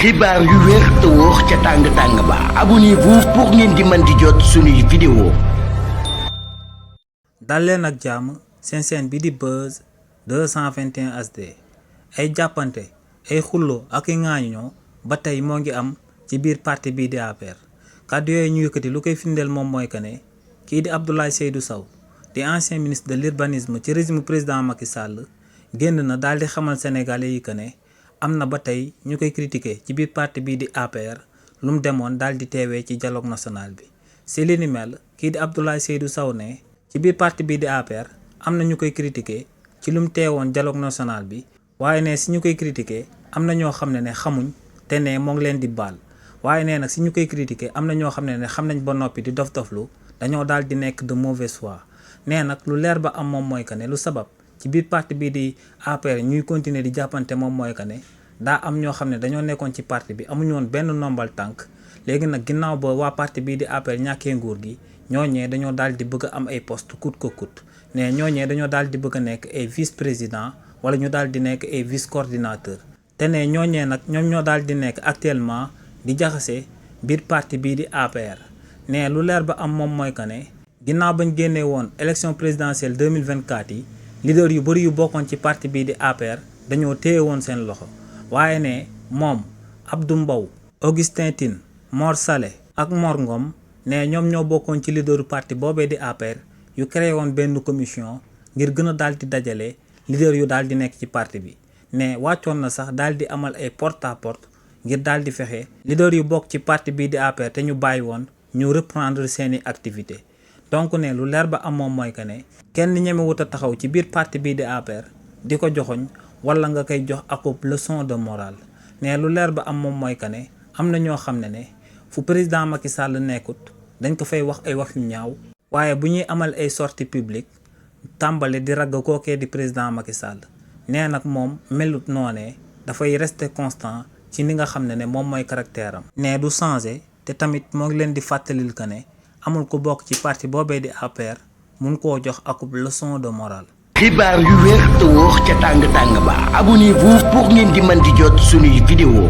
xibaar yu wér te wóor ca tàng-tàng ba abonnez-vous pour ngeen di mën di jot suñuy vidéo. dal leen ak jàmm seen chaîne bi di Buzz 221 HD ay jàppante ay xulloo ak i ŋaañoo ba tey moo ngi am ci biir parti bii di APR kàddu yooyu ñu yëkkati lu koy firndeel moom mooy que ne kii di Abdoulaye Seydou Sow di ancien ministre de l'urbanisme ci régime président Macky Sall génn na daal di xamal sénégalais yi que ne am na ba tey ñu koy critiquer ci biir parti bii di APR lu mu demoon daal di teewee ci dialogue national bi si li ni mel kii di Abdoulaye Seydou Sow ne ci biir parti bii di APR am na ñu koy critiquer ci lu mu teewoon dialogue national bi waaye ne si ñu koy critiquer am na ñoo xam ne xamuñ te ne moo ngi leen di baal waaye nee nag si ñu koy critiquer am na ñoo xam ne xam nañ ba noppi di dof-doflu dañoo daal di nekk de mauvaise foi nee nag lu leer ba am moom mooy que ne lu sabab ci biir parti bii di APR ñuy continuer di jàppante moom mooy que ne daa am ñoo xam ne dañoo nekkoon ci parti bi amuñu woon benn nombal tànk léegi nag ginnaaw ba waa parti bii di APR ñàkkee nguur gi ñooñee dañoo daal di bëgg a am ay poste coûte que coûte ne ñooñee dañoo daal di bëgg a nekk ay vice président wala ñu daal di nekk ay vice coordinateur te ne ñooñee nag ñoom ñoo daal di nekk actuellement di jaxase biir parti bii di APR ne lu leer ba am moom mooy que ne ginnaaw bañ génnee woon élection présidentielle 2024 yi leader yu bëri yu bokkoon ci parti bii di APR dañoo téye woon seen loxo waaye ne moom Abdou Mbow Augustin Tine Mor Saleh ak Mor Ngom ne ñoom ñoo bokkoon ci leaderu parti boobee di APR yu créé woon benn commission ngir gën a daal di dajale leader yu daal di nekk ci parti bi ne wàccoon na sax daal di amal ay porte à porte ngir daal di fexe leader yu bokk ci parti bii di APR te ñu bàyyi woon ñu reprendre seeni activité donc ne lu leer ba am moom mooy que ne kenn ñemewut a taxaw ci biir parti bii di APR di ko joxoñ wala nga koy jox akub leçon de morale ne lu leer ba am moom mooy que ne am na ñoo xam ne fu président Macky Sall nekkut dañ ko fay wax ay wax yu ñaaw waaye bu ñuy amal ay sortie publique tàmbale di ragg kookee di président Macky Sall nee nag moom melut noonee dafay rester constant ci ni nga xam ne moom mooy caractère am ne du changer te tamit moo ngi leen di fàttalil que ne amul ku bokk ci parti boobee di APR mun koo jox akub leçon de morale. xibaar yu wér te wóor ca tàng-tàng ba abonnez-vous pour ngeen di mën di jot suñuy vidéo.